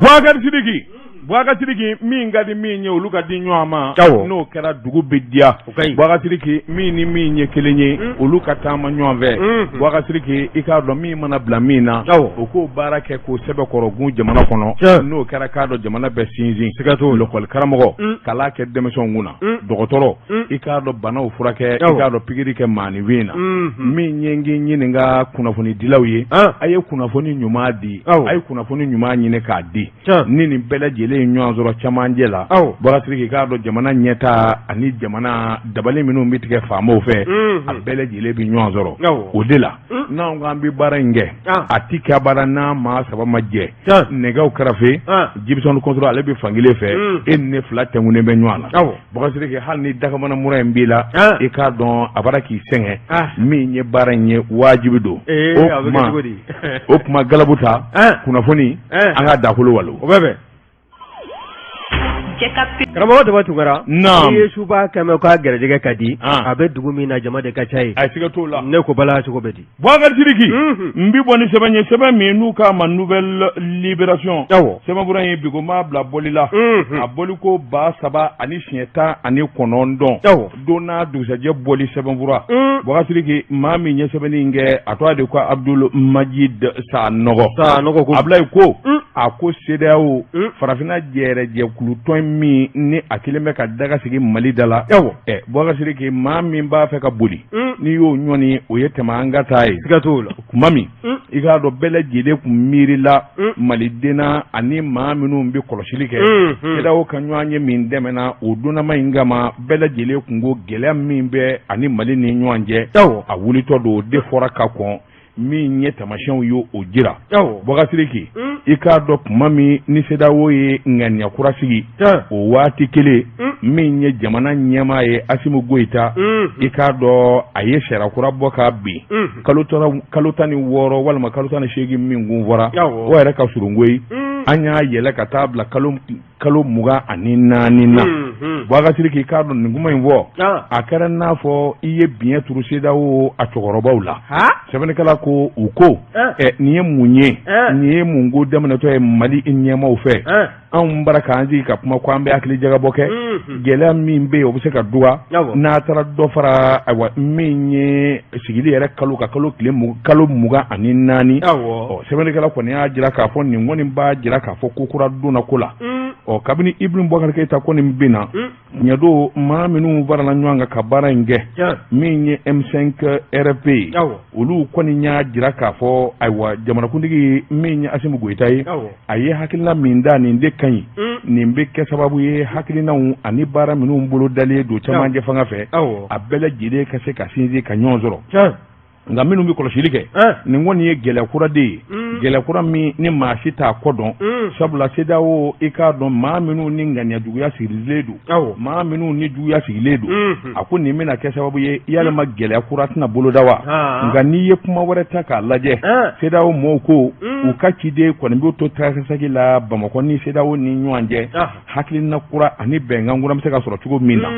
Bubakari Sidiki, Bubakari Sidiki, min ka di min ye, olu ka di ɲɔgɔn ma. N'o kɛra, dugu bɛ diya. Bubakari Sidiki, min ni min ye kelen ye, olu ka taama ɲɔgɔn fɛ. Bubakari Sidiki, i k'a dɔn, min mana bila min na, o k'o baara kɛ k'o sɛbɛkɔrɔ gun jamana kɔnɔ. N'o kɛra, k'a dɔn, jamana bɛ sinsin. Siga t'o la. Lɔkɔli karamɔgɔ, kalan kɛ denmisɛnw kunna. Dɔgɔtɔrɔ, i k'a dɔn, banaw furakɛ, i k'a dɔn, pikiri kɛ maaninfin na. Min ye n k'i ɲininka kunnafonidilaw ye, a ye kunnafoni ɲuman di, a ye kunnafoni ɲuman ɲini k'a di. Ni nin bɛɛ lajɛlen ye ɲɔgɔn sɔrɔ camancɛ la, Bubakari Sidiki, k'a dɔn, jamana ɲɛta ani jamana dabali minnu bɛ tigɛ faamaw fɛ, a bɛɛ lajɛlen bɛ ɲɔgɔn sɔrɔ. O de la, n'anw k'an bɛ baara in kɛ, a ti kɛ baara n'a maa saba ma jɛ nɛgɛw kɛrɛfɛ. Jibisɔn kɔntɔrɔ, ale bɛ fankelen fɛ, e ni ne fila tɛnkunnen bɛ ɲɔgɔn na. Bubakari Sidiki, hali ni dakamana mura in b'i la, i k'a dɔn, a bara k'i sɛgɛn. Min ye baara in ye, wajibi don. O tuma, galabu ta kunnafoni, an ka dakolo walo. O bɛ bɛn. Karamɔgɔ Daba Tunkara, n'i ye suba kɛmɛ k'a garijɛgɛ ka di, a bɛ dugu min na, jama de ka ca yen. A siga t'o la. Ne ko bala cogo bɛ di? Bubakari Sidiki, n bi bɔ ni sɛbɛn ye, sɛbɛn min n'u k'a ma Nouvelle Libération. Sɛbɛnfura in bi ko m'a bila bɔli la, a bɔli ko 3019. Don n'a dugusɛjɛ bɔli sɛbɛnfura. Bubakari Sidiki, maa min ye sɛbɛnni in kɛ, a tɔgɔ de ko Abdul Majid Sanɔgɔ. Sanɔgɔ ko Abulayi ko, a ko CEDEAO, farafinna jɛrɛjɛkulutɔn min ni a kelen bɛ ka daga sigi Mali da la. Ɛ Bubakari Sidiki, maa min b'a fɛ ka boli, n'i y'o ɲɔni, o ye tɛmɛ an ka taa ye. Siga t'o la. Kuma min, i k'a dɔn, bɛɛ lajɛlen kun miirila maliden na ani maa minnu bɛ kɔlɔsili kɛ CEDEAO ka ɲɔgɔn ye min tɛmɛna, o donnama in kama, bɛɛ lajɛlen kun ko gɛlɛya min bɛ ani Mali ni ɲɔgɔn cɛ, a wulitɔ don. O de fɔra ka kɔn min ye tamasiyɛnw ye, o jira. Bubakari Sidiki, i k'a dɔn, kuma min ni CEDEAO ye ŋaniya kura sigi, o waati kelen, min ye jamana ɲɛmaa ye, Asimi Goyita, i k'a dɔn, a ye sariya kura bɔ ka bin kalo 16 walima kalo 18 min kun fɔra, o yɛrɛ ka surun koyi. An y'a yɛlɛ ka taa bila kalo 24 na. Bubakari Sidiki, k'a dɔn, nin kuma in fɔ, a kɛra n'a fɔ i ye biɲɛ turu CEDEAO a cɛkɔrɔbaw la. Sɛbɛnnikɛla ko, u ko ɛ, nin ye mun ye? Nin ye mun ko daminɛtɔ ye Mali ɲɛmaaw fɛ? Anw bara k'an sigi ka kuma ko an bɛ hakili jagabɔ kɛ, gɛlɛya min bɛ yen, o bɛ se ka duga n'a taara dɔ fara, ayiwa, min ye sigili yɛrɛ kalo ka kalo tile kalo 24. Ɔ sɛbɛnnikɛla kɔni y'a jira k'a fɔ nin kɔni b'a jira k'a fɔ ko kura donna ko la. Ɔ kabini Ibrahim Boubacar Keïta kɔni binna, ɲɛdo maa minnu farala ɲɔgɔn kan ka baara in kɛ, min ye M5 RFP ye, olu kɔni y'a jira k'a fɔ, ayiwa, jamanakuntigi min ye Asimi Goyita ye, a ye hakilina min da, nin de ka ɲi. Nin bɛ kɛ sababu ye, hakilinaw ani baara minnu bolo dalen don cɛmancɛ fanga fɛ, a bɛɛ lajɛlen ka se ka sinsin ka ɲɔgɔn sɔrɔ. Nka minnu bɛ kɔlɔsili kɛ, nin kɔni ye gɛlɛya kura de ye, gɛlɛya kura min ni maa si t'a kɔ dɔn, sabula CEDEAO, i k'a dɔn, maa minnu ni ŋaniya juguya sigilen don, maa minnu ni juguya sigilen don, a ko nin bɛna kɛ sababu ye, yalima gɛlɛya kura tɛna boloda wa? Nka n'i ye kuma wɛrɛ ta k'a lajɛ, CEDEAO mɔɔw ko u ka ciden kɔni b'u to tagasegi la Bamakɔ ni CEDEAO ni ɲɔgɔn cɛ, hakilina kura ani bɛnkan kura bɛ se ka sɔrɔ cogo min na.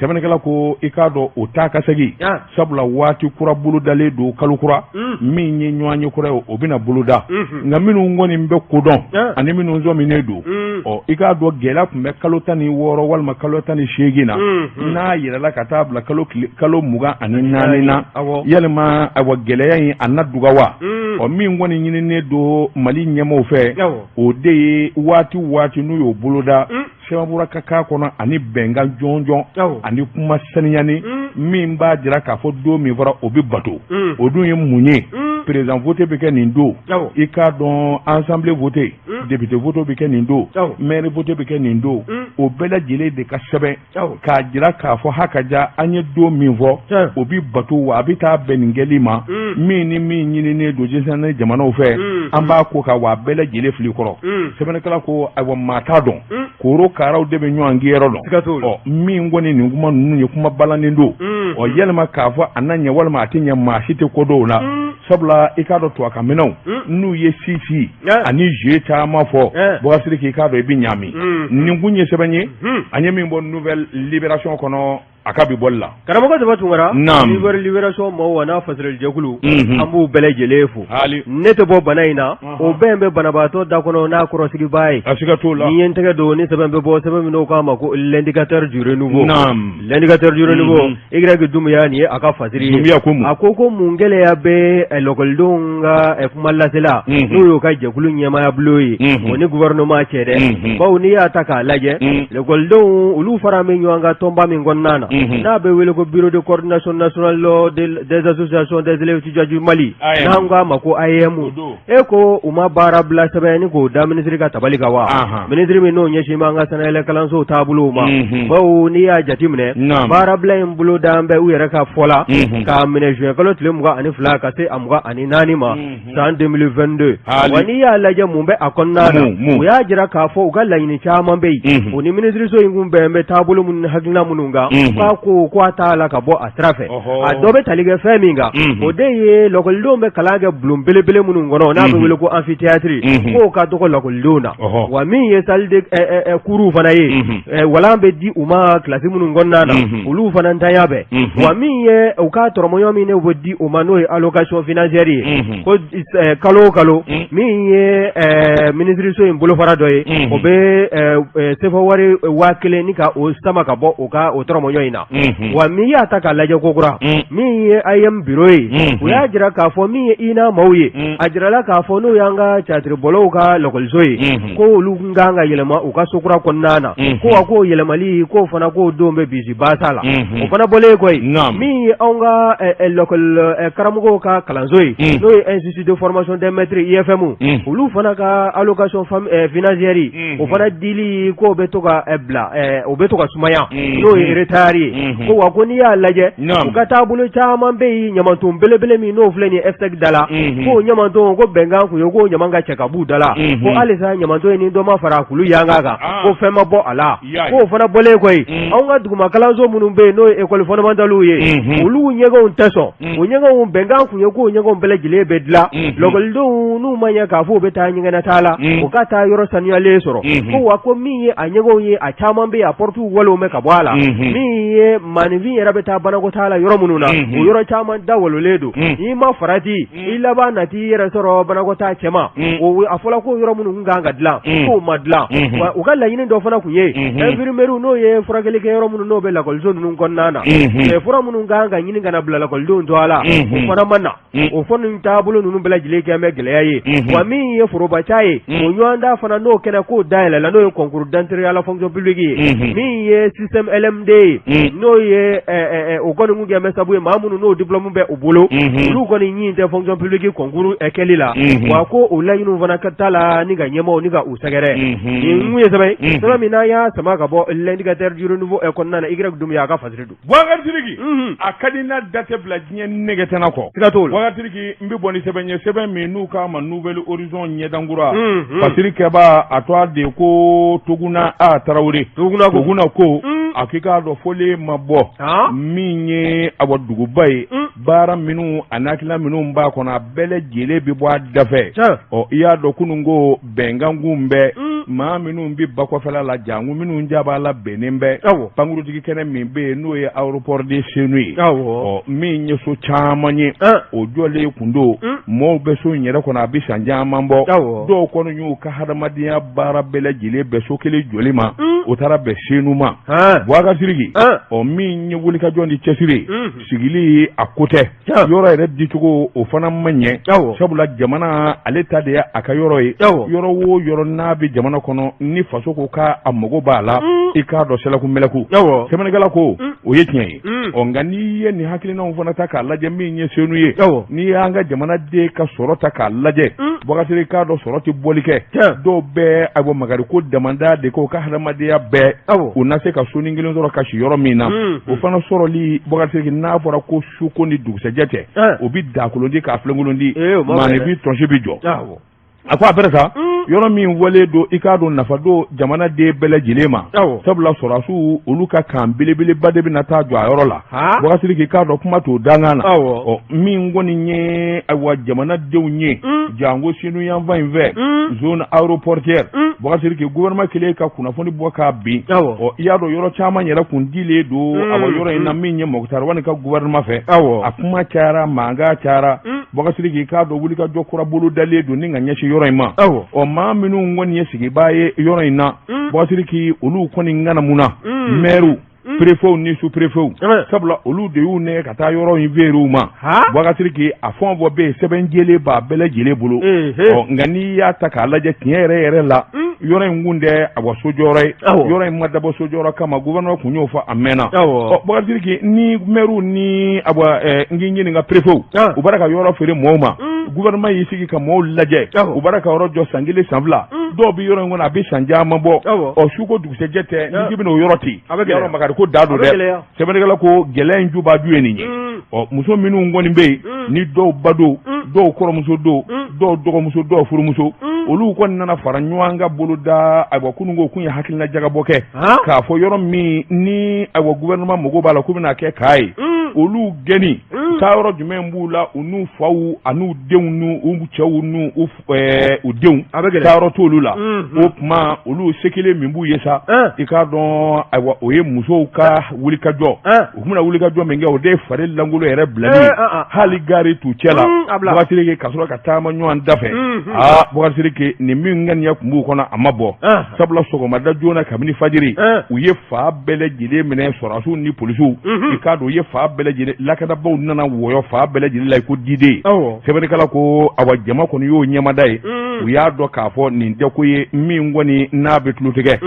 Sɛbɛnnikɛla ko, i k'a dɔn, o taa ka segin, sabula waati kura bolodalen don, kalo kura min ye ɲɔgɔn ye kura ye, o bɛna boloda. Nka minnu kɔni bɛ ko dɔn ani minnu sɔminen don, ɔ i k'a dɔn, gɛlɛya tun bɛ kalo 16 walima kalo 18 na, n'a yɛlɛla ka taa bila kalo 24 na, yalima, ayiwa, gɛlɛya in a na duga wa? Ɔ min kɔni ɲininen don Mali ɲɛmaaw fɛ, o de ye waati waati n'u y'o boloda, sɛbɛnfura ka k'a kɔnɔ ani bɛnkan jɔnjɔn ani kuma saniyani min b'a jira k'a fɔ don min fɔra, o bɛ bato. O dun ye mun ye? Président vote bɛ kɛ nin don, i k'a dɔn, assemblée vote, député vote bɛ kɛ nin don, maire vote bɛ kɛ nin don. O bɛɛ lajɛlen de ka sɛbɛn k'a jira k'a fɔ ha ka ja, an ye don min fɔ, o bɛ bato wa, a bɛ taa bɛn nin kɛli ma. Min ni min ɲininen don diɲɛ jamanaw fɛ, an b'a ko ka wa a bɛɛ lajɛlen fili kɔrɔ. Sɛbɛnnikɛla ko, ayiwa, maa t'a dɔn, korokaraw de bɛ ɲɔgɔn kiyɔrɔ dɔn. Ɔ min kɔni nin kuma ninnu ye kuma balannen don. Ɔ yalima k'a fɔ a na ɲɛ walima a tɛ ɲɛ, maa si tɛ ko dɔw la, sabula i k'a dɔn, tubabukanminɛw n'u ye si si ani je caman fɔ, Bubakari, k'i k'a dɔn, i bɛ ɲaami. Nin kun ye sɛbɛn ye an ye min bɔ Nouvelle Libération kɔnɔ. A ka bi bɔli la. Karamɔgɔ Daba Tunkara. Naamu. Libération maaw a n'a fasirilijɛkulu. Unhun. An b'u bɛɛ lajɛlen fo. Haali. Ne tɛ bɔ bana in na. Ɔnhɔn. O bɛn bɛ banabaatɔ da kɔnɔ n'a kɔrɔsigibaa ye. A siga t'o la. Ni ye n tɛgɛ don ni sɛbɛn bɛ bɔ sɛbɛn min n'o k'a ma ko l'indicateur du renouveau. Naamu. L'indicateur du renouveau. Unhun. Y Dumbuya nin ye a ka fasiri ye. Dumbuya ko mun? A ko ko mun gɛlɛya bɛ lɔkɔlidenw ka kuma lasela. Unhun. N'o y'o ka jɛkulu ɲɛmaaya bulon ye. Unhun. O ni gouvernement cɛ dɛ. Unhun. Bawo n'i y'a ta k'a lajɛ. Un. Lekɔlidenw olu fara bɛ ɲɔgɔn kan tɔnba min kɔnɔna na. Unhun. N'a bɛ wele ko bureau de coordination nationale des associations des élèves étudiants du Mali. AEEM. N'an k'a ma ko AEEM. O don. E ko u ma baara bila sɛbɛn ni k'o da minisiri ka tabali kan wa? Anhan. Minisiri min n'o ɲɛsin b'an ka sanayɛlɛ kalansow taabolow ma. Unhun. Bawo n'i y'a jateminɛ. Naamu. Baara bila in bolo dan bɛ u yɛrɛ ka fɔ la. Unhun. K'a minɛ juin kalo tile 22 ka se a 24 ma. Unhun. San 2022 Haali. wa n'i y'a lajɛ mun bɛ a kɔnɔna na Mun, mun? u y'a jira k'a fɔ u ka laɲini caman bɛ yen Unhun. u ni minisiriso in kun bɛn bɛ taabolo minnu ni hakilina minnu kan Unhun. k'a ko ko a t'a la ka bɔ a sira fɛ Ɔhɔ. a dɔ bɛ tali kɛ fɛn min kan Unhun. o de ye lakɔlidenw bɛ kalan kɛ bulon belebele minnu kɔnɔ n'a bɛ Unhun. wele ko amphithéâtre Unhun. k'o ka dɔgɔ lakɔlidenw na Ɔhɔ. wa min ye salle de cours fana ye Unhun. Walan bɛ di u ma kilasi minnu kɔnɔna na Unhun. olu fana ntanya bɛ Unhun. wa min ye u ka tɔrɔmɔɲɔ min n'o bɛ di u ma n'o ye allocation financière ye Unhun. ko kalo o kalo Un. min ye minisiriso in bolofara dɔ ye Unhun. o bɛ sefa wari 1000 ni ka o sama ka bɔ o ka o tɔrɔmɔɲɔ in na Unhun. wa min y'a ta k'a lajɛ kokura Un. min ye AEEM bureau ye Unhun. u y'a jira k'a fɔ min ye INA maaw ye Un. a jirala k'a fɔ n'o y'an ka catiribɔlaw ka lakɔliso ye Unhun. ko olu tun kan ka yɛlɛma u ka so kura kɔnɔna na Unhun. ko wa k'o yɛlɛmali k'o fana k'o don bɛ bisi baasa la Unhun. o fana bɔlen kɔ yen Naamu. min ye anw ka lakɔli karamɔgɔw ka kalanso ye Un. n'o ye institut de formation des maîtres IFM Un. olu fana ka allocation financière Unhun. o fana dili k'o bɛ to ka bila o bɛ to ka sumaya Unhun. n'o ye retard ye Unhun. ko wa ko n'i y'a lajɛ Naamu. u ka taabolo caman bɛ yen ɲamanton belebele min n'o filɛ nin ye EFSEC da la Unhun. k'o ɲamanton ko bɛnkan kun ye k'o ɲaman ka cɛ ka b'u da la Unhun. ko halisa ɲamanton in ni dɔ ma fara a kulu yanga kan Ah. ko fɛn ma bɔ a la Y'a ye. k'o fana bɔlen kɔ yen Mm. anw ka duguma kalanso minnu bɛ yen n'o ye école fondamentale ye Unhun. olu ɲɛgɛnw tɛ sɔn Mm. o ɲɛgɛnw bɛnkan kun ye k'o ɲɛgɛnw bɛɛ lajɛlen bɛ dilan Unhun. lakɔlidenw n'u ma ɲɛ k'a fɔ u bɛ taa ɲɛgɛnnataa la Mm. u ka taa yɔrɔ sanuyalen sɔrɔ Unhun. ko wa ko min ye a ɲɛgɛnw ye a caman bɛ yen a portes walow bɛ ka bɔ a la Unhun. min ye maaninfin yɛrɛ bɛ taa banakɔtaa la yɔrɔ minnu na Unhun. o yɔrɔ caman da walolen don Mm. n'i ma farati Mm. i laban na t'i yɛrɛ sɔrɔ banakɔtaa cɛma Mm. o a fɔra ko yɔrɔ minnu kun kan ka dilan Mm. k'o ma dilan Mhm. wa u ka laɲini dɔ fana kun ye Mhm. infirmerie n'o ye furakɛli kɛ yɔrɔ minnu n'o bɛ lakɔliso ninnu kɔnɔna na Mhm. fura minnu kan ka ɲini ka na bila lakɔlidenw tɔgɔ la Mhm. o fana ma na Mm. o fana taabolo ninnu bɛɛ lajɛlen kɛ bɛ gɛlɛya ye Mhm. wa min ye forobaca ye Mm. o ɲɔgɔndan fana n'o kɛnɛ k'o dayɛlɛla n'o ye concours d'entrée à la fonction publique ye Mhm. min ye système LMD ye Mm. n'o ye o kɔni kun kɛ bɛ sabu ye maa minnu n'o diplôme bɛ u bolo Mhm. olu kɔni ɲin tɛ fonction publique concours kɛli la Mhm. wa ko o laɲiniw fana ka t'a la ni ka ɲɛmaaw ni ka u sɛgɛrɛ Mhm. nin kun ye sɛbɛn ye Mhm. sɛbɛn min n'an y'a sama ka bɔ l'indicateur du renouveau kɔnɔna na Y Dumbuya a ka fasiri don Boubacar Sidiki Mhm. a ka di n'a da tɛ bila diɲɛ nɛgɛ tɛna kɔ siga t'o la Boubacar Sidiki n bɛ bɔ ni sɛbɛn ye sɛbɛn min n'u k'a ma Nouvel Horizon ɲɛdankura Mhm. fasiri kɛbaa a tɔgɔ de ko Toguna A Tarawele Toguna ko. Toguna ko Mm. a k'i k'a dɔn fɔlen ma bɔ Ah. min ye awa duguba ye Mm. baara minnu a n'hakilina minnu b'a kɔnɔ a bɛɛ lajɛlen bɛ bɔ a dafɛ Tiɲɛ. ɔ i y'a dɔn kunun ko bɛnkan kun bɛ Mm. maa minnu bɛ bakɔfɛla la janko minnu ja b'a la bɛnnen bɛ Awɔ. pankurutigi kɛnɛ min bɛ yen n'o ye aéroport de Senu ye Awɔ. ɔ min ye so caman ye Ah. o jɔlen kun don Mm. mɔɔw bɛ so in yɛrɛ kɔnɔ a bɛ san caman bɔ Awɔ. dɔw kɔni y'u ka hadamadenya baara bɛɛ lajɛlen bɛn so kelen jɔli ma Mm. o taara bɛn Senu ma Han. Boubacar Sidiki Ah. ɔ min ye wulikajɔ ni cɛsiri ye Mhm. sigili a ko tɛ Tiɲɛ. yɔrɔ yɛrɛ dicogo o fana ma ɲɛ Awɔ. sabula jamana ale ta de ye a ka yɔrɔ ye Awɔ. yɔrɔ o yɔrɔ n'a bɛ jamana kɔnɔ ni faso ko k'a a mago b'a la Mm. i k'a dɔn sɛlɛku mɛlɛku Awɔ. sɛbɛnnikɛla ko Mm. o ye tiɲɛ ye Mm. ɔ nka n'i ye nin hakilinaw fana ta k'a lajɛ min ye Senu ye Awɔ. n'i y'an ka jamanaden ka sɔrɔ ta k'a lajɛ Mm. Boubacar Sidiki k'a dɔn sɔrɔ tɛ bɔli kɛ Tiɲɛ. dɔw bɛ ayiwa magari ko damanda de kɛ u ka hadamadenya bɛɛ Awɔ. u na se ka sonin kelen sɔrɔ ka si yɔrɔ min na Mm. o fana sɔrɔli Boubacar Sidiki n'a fɔra ko su ko ni dugusɛjɛ tɛ Eh. o bi dakolon di k'a filenkolon di Eh, o ma bɛn dɛ. maaninfin tɔnsi bi jɔ Awɔ. a ko a bɛrɛ sa Mm. Yɔrɔ min wale don, i k'a dɔn nafa don jamanaden bɛɛ lajɛlen ma, sabula sɔrɔdasiw olu ka camp belebeleba de bɛna taa jɔ a yɔrɔ la. Bubakari Sidiki, i k'a dɔn kuma t'o dankan na. Ɔ, min kɔni ye ayiwa jamanadenw ye, janko senu yanfan in fɛ, zone aéroportuaire, Bubakari Sidiki, gouvernement kɛlen ka kunnafoni bɔ k'a bin. Ɔ, i y'a dɔn yɔrɔ caman yɛrɛ kun dilen don awa yɔrɔ in na, min ye Moctar Ouane ka gouvernement fɛ. A kuma cayara, mankan cayara. Bubakari Sidiki, i k'a dɔn wulikajɔ kura bolo dalen don ni ka ɲɛsin yɔrɔ in ma. Ɔ, maa minnu kɔni ye sigibaa ye yɔrɔ in na, Bubakari Sidiki, olu kɔni ŋanamu na, mɛriw, préfetw ni sous-préfetw, sabula olu de y'u nɛgɛ ka taa yɔrɔ in feere u ma. Bubakari Sidiki, a fɛn o fɛn bɛ yen, sɛbɛn jɛlen b'a bɛɛ lajɛlen bolo. Ɔ, nka n'i y'a ta k'a lajɛ tiɲɛ yɛrɛ yɛrɛ la, yɔrɔ in kun tɛ awa sojɔyɔrɔ ye. Yɔrɔ in ma dabɔ sojɔyɔrɔ kama, gouvernement kun y'o fɔ a mɛnna. Ɔ, Bubakari Sidiki, ni mɛriw ni awa n k'i ɲininka, préfetw, u bɔra ka yɔrɔ feere mɔgɔw ma. Gouvernement y'i sigi ka mɔgɔw lajɛ, u bɔra ka yɔrɔ jɔ san 1, san 2, dɔw bɛ yɔrɔ in kɔnɔ a bɛ san caman bɔ. Ɔ, su ko dugusɛjɛ tɛ, n'i k'i bɛna o yɔrɔ ten, yɔrɔ makari ko da don dɛ. Sɛbɛnnikɛla ko gɛlɛya in jubaju ye nin ye. Ɔ, muso minnu kɔni bɛ yen, ni dɔw ba don, dɔw kɔrɔmuso don, dɔw dɔgɔmuso, dɔw furumuso, olu kɔni nana fara ɲɔgɔn kan bolo da. Ayiwa, kunun ko kun ye hakilina jagabɔ kɛ k'a fɔ yɔrɔ min ni ayiwa gouvernement mago b'a la k'u bɛna kɛ k'a ye, olu gɛnni taa yɔrɔ jumɛn b'u la? U n'u faw an'u denw n'u cɛw n'u u denw, taayɔrɔ t'olu la. O tuma olu se kelen min b'u ye sa, i k'a dɔn ayiwa o ye musow ka wulikajɔ. U tun bɛna wulikajɔ min kɛ, o de ye fari lankolon yɛrɛ bilali ye, hali gari t'u cɛ la, Bubakari Sidiki, ka sɔrɔ ka taama ɲɔgɔn da fɛ. Aa, Bubakari Sidiki, nin min ŋaniya tun b'u kɔnɔ, a ma bɔ, sabula sɔgɔmada joona, kabini fajiri, u ye fan bɛɛ lajɛlen minɛ, sɔrɔdasiw ni polisiw. I k'a dɔn u ye fan bɛɛ lajɛlen, lakanabaaw nana wɔyɔ fan bɛɛ lajɛlen la i ko diden. Sɛbɛnnikɛla ko awa jama kɔni y'o ɲɛmada ye. U y'a dɔn k'a fɔ nin tɛ ko ye min kɔni n'a bɛ tulo tigɛ.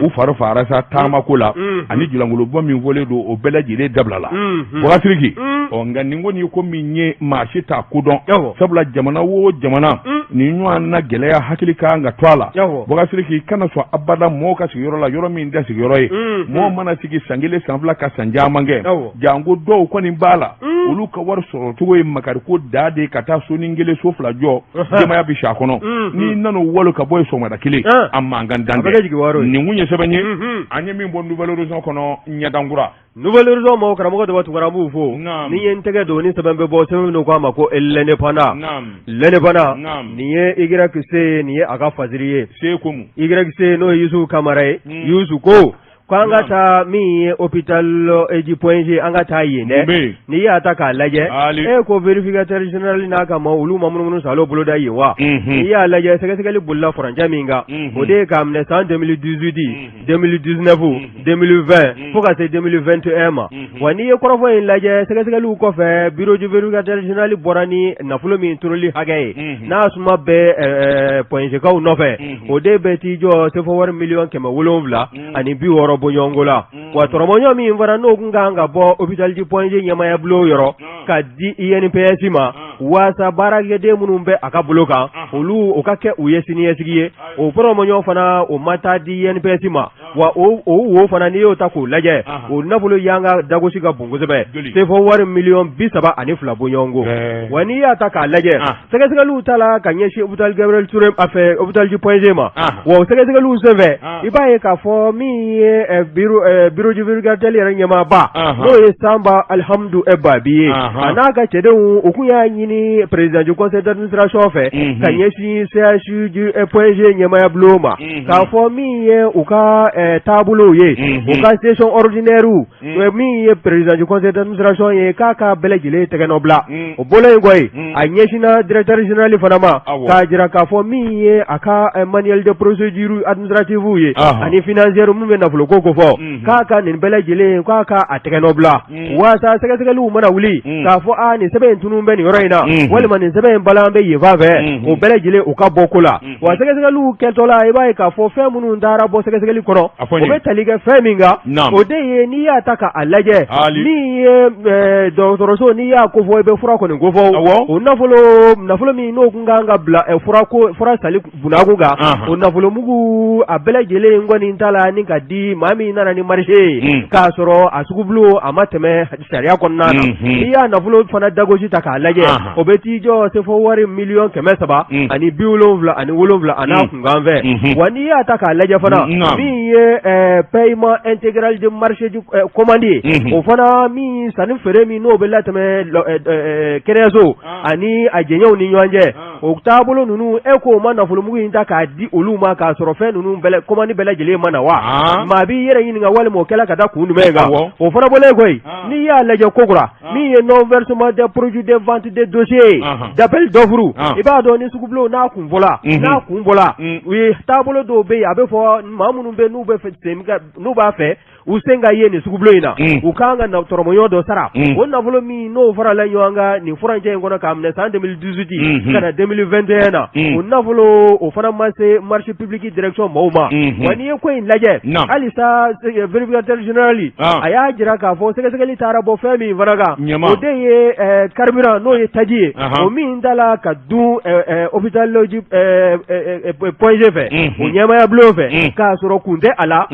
U fari fagara sa taamako la, ani julankolo bɔ min fɔlen don, o bɛɛ lajɛlen dabilala, Bubakari Sidiki. Ɔ, nka nin kɔni ye ko min ye, maa si t'a ko dɔn, sabula jamana o jamana, nin ɲɔgɔn na gɛlɛya hakili ka kan ka to a la. Bubakari Sidiki, kana sɔn abada mɔgɔw ka sigiyɔrɔ la, yɔrɔ min tɛ sigiyɔrɔ ye. Mɔgɔ mana sigi san 1, san 2, ka san caman kɛ, janko dɔw kɔni b'a la, olu ka wari sɔrɔ cogo ye makariko da de, ka taa sonin kelen, so 2 jɔ, denbaya bɛ si a kɔnɔ. N'i nana o walo ka bɔ yen sɔgɔmada kelen, a mankan dan tɛ. Nin kun ye sɛbɛn ye an ye min bɔ Nouvel Horizon kɔnɔ, ɲɛdankura. Nouvel Horizon maaw, karamɔgɔ Daba Tunkara, b'u fo. Ni ye n tɛgɛ don ni sɛbɛn bɛ bɔ, sɛbɛn min k'a ma ko L'Indépendant. L'Indépendant, nin ye YC, nin ye a ka fasiri ye. YC, n'o ye Yusufu Kamara ye. Yusu ko ko an ka taa min ye hôpital du Point G, an ka taa yen dɛ. N'i y'a ta k'a lajɛ, e ko vérificateur général n'a ka maaw, olu ma munumunu salo boloda yen wa? N'i y'a lajɛ, sɛgɛsɛgɛli bolila furancɛ min kan, o de ye k'a minɛ san 2018, 2019, 2020 fo ka se 2021 ma. Wa n'i ye kɔrɔfɔ in lajɛ, sɛgɛsɛgɛliw kɔfɛ, bureau du vérificateur général bɔra ni nafolo min turuli hakɛ ye, n'a suma bɛ Point G kaw nɔfɛ, o de bɛ t'i jɔ sefa wari miliyɔn 760 bɔɲɔgɔnko la. Wa tɔrɔmɔɲɔ min fana n'o tun kan ka bɔ hôpital du Point G ɲɛmaaya bulon yɔrɔ ka di INPS ma, waasa baarakɛden minnu bɛ a ka bolo kan, olu o ka kɛ u ye siniɲɛsigi ye, o tɔrɔmɔɲɔ fana o ma taa di INPS ma. Wa o wo fana, n'i y'o ta k'o lajɛ, o nafolo yanga dagosi ka bon kosɛbɛ, sefa wari miliyɔn 32 bɔɲɔgɔnko. Wa n'i y'a ta k'a lajɛ, sɛgɛsɛgɛliw ta la ka ɲɛsin hôpital Gabriel Touré a fɛ, hôpital du Point G ma. Wa o sɛgɛsɛgɛliw senfɛ, i b'a ye k'a fɔ min ye bureau du vérificateur yɛrɛ ɲɛmaaba, n'o ye Sanba Alihamudu Babi ye, a n'a ka cɛdenw, u kun y'a ɲini président du conseil d'administration fɛ ka ɲɛsin CHU du Point G ɲɛmaaya bulon ma, k'a fɔ min ye u ka taabolow ye, u ka session ordinaire, min ye président du conseil d'administration ye, k'a ka bɛɛ lajɛlen tɛgɛ nɔ bila. O bɔlen kɔ yen, a ɲɛsinna directeur général fana ma, k'a jira k'a fɔ min ye a ka manuel de procédure administrative ye ani financière, min bɛ nafolo ko fɔ, k'a ka nin bɛɛ lajɛlen, k'a ka a tɛgɛ nɔ bila, waasa sɛgɛsɛgɛliw mana wuli k'a fɔ aa nin sɛbɛn in tunun bɛ nin yɔrɔ in na, walima nin sɛbɛn in balan bɛ yen fan fɛ, o bɛɛ lajɛlen u ka bɔ ko la. Wa sɛgɛsɛgɛliw kɛtɔ la, i b'a ye k'a fɔ fɛn minnu taara bɔ sɛgɛsɛgɛli kɔnɔ. o bɛ tali kɛ fɛn min kan, o de ye n'i y'a ta k'a lajɛ, min ye dɔgɔtɔrɔso, n'i y'a kofɔ i bɛ fura kɔni kofɔ, o nafolo min n'o tun kan ka bila fura sanni bunakun kan, o nafolomugu a bɛɛ lajɛlen kɔni ta la ni ka di maa min nana ni marché ye, k'a sɔrɔ a sugubulon a ma tɛmɛ sariya kɔnɔna na. N'i y'a nafolo fana dagosi ta k'a lajɛ, o bɛ t'i jɔ sefɔ wari miliyɔn 377 a n'a kunkan fɛ. Wa n'i y'a ta k'a lajɛ fana, min ye paiement intégral de marché commande ye, o fana min sanni feere min n'o bɛ latɛmɛ kɛnɛyaso ani a jɛɲɔgɔnw ni ɲɔgɔn cɛ, o taabolo ninnu, e ko o ma nafolomugu in ta k'a di olu ma k'a sɔrɔ fɛn ninnu commande bɛɛ lajɛlen ma na wa? Maa b'i yɛrɛ ɲininka walima o kɛla ka da kun jumɛn kan? O fana bɔlen koyi, n'i y'a lajɛ kokura, min ye non versement des produits de vente de dossier d'appel d'offre, i b'a dɔn ni sugubulon n'a kun fɔla, n'a kun bɔla, u ye taabolo dɔw bɛ yen, a bɛ fɔ maa minnu bɛ n'u b'a fɛ u sen ka ye nin sugubulon in na, u kan ka tɔrɔmɔɲɔ dɔ sara. O nafolo min n'o farala ɲɔgɔn kan nin furancɛ in kɔnɔ k'a minɛ san 2018 ka na 2021 na, o nafolo o fana ma se marché public direction maaw ma. Wa n'i ye ko in lajɛ halisa, vérificateur général a y'a jira k'a fɔ sɛgɛsɛgɛli taara bɔ fɛn min fana kan, o de ye carburant, n'o ye taji ye, o min tala ka dun hôpital Léoji Point G fɛ, o ɲɛmaaya bulon fɛ, k'a sɔrɔ kun tɛ a la.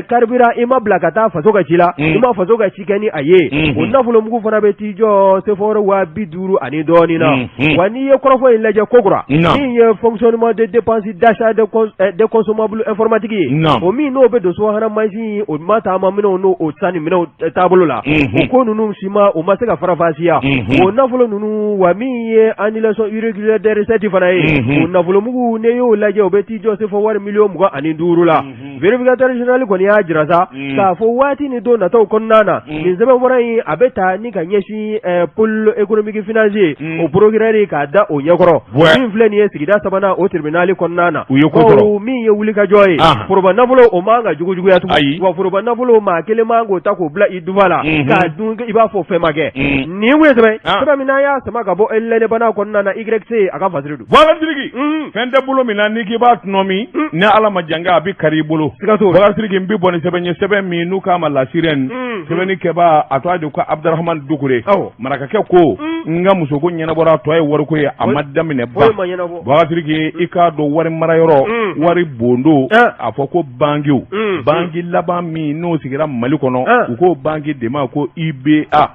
Carburant i ma bila ka taa faso ka ci la, i ma faso ka ci kɛ ni a ye, o nafolomugu fana bɛ t'i jɔ sefɔri 50,000 ani dɔɔnin na. Wa n'i ye kɔrɔfɔ in lajɛ kokura, min ye fonctionnement de dépense d'achat de consommables informatiques ye, o min n'o bɛ don subahana mansin o ma taama minɛnw n'o sanni minɛnw taabolo la, o ko ninnu si ma, o ma se ka faranfasiya o nafolo ninnu. Wa min ye annulation irrégulière des recettes fana ye, o nafolomugu, n'i y'o lajɛ, o bɛ t'i jɔ sefɔ wari miliyɔn 25 la. Vérificateur général kɔni y'a jira sa k'a fɔ waati ni don nataw kɔnɔna na, nin sɛbɛnfura in a bɛ ta ni ka ɲɛsin pôle économique financier o procureur k'a da o ɲɛkɔrɔ. Min filɛ nin ye sigida sabanan o tribunal kɔnɔna na, u ye ko sɔrɔ. Min ye wulikajɔ ye, foroba nafolo o man ka jugujuguya tugun. Wa foroba nafolo, maa kelen man k'o ta k'o bila i dufa la k'a dun i b'a fɔ fɛn ma kɛ. Nin kun ye sɛbɛn min n'an y'a sama ka bɔ L'Indépendant kɔnɔna na, YC a ka fasiri don. Bubakari Sidiki, fɛn tɛ bolo min na n'i k'i b'a tɔnɔmi, ni Ala ma jan kɛ, a bɛ kari i bolo. Siga t'o la. Bubakari Sidiki, n bɛ bɔ ni sɛbɛn ye, sɛbɛn min n'u k'a ma La Sirène, sɛbɛnni kɛbaa a tɔgɔ de ko Abdurahamani Dukure. Marakakɛ ko n ka musoko ɲɛnabɔra, a tɔ ye wariko ye, a ma daminɛ ba. Bubakari Sidiki, i k'a dɔn wari marayɔrɔ, wari bondo, a fɔ ko bankiw, banki laban min n'o sigira Mali kɔnɔ, u k'o banki de ma ko IBA.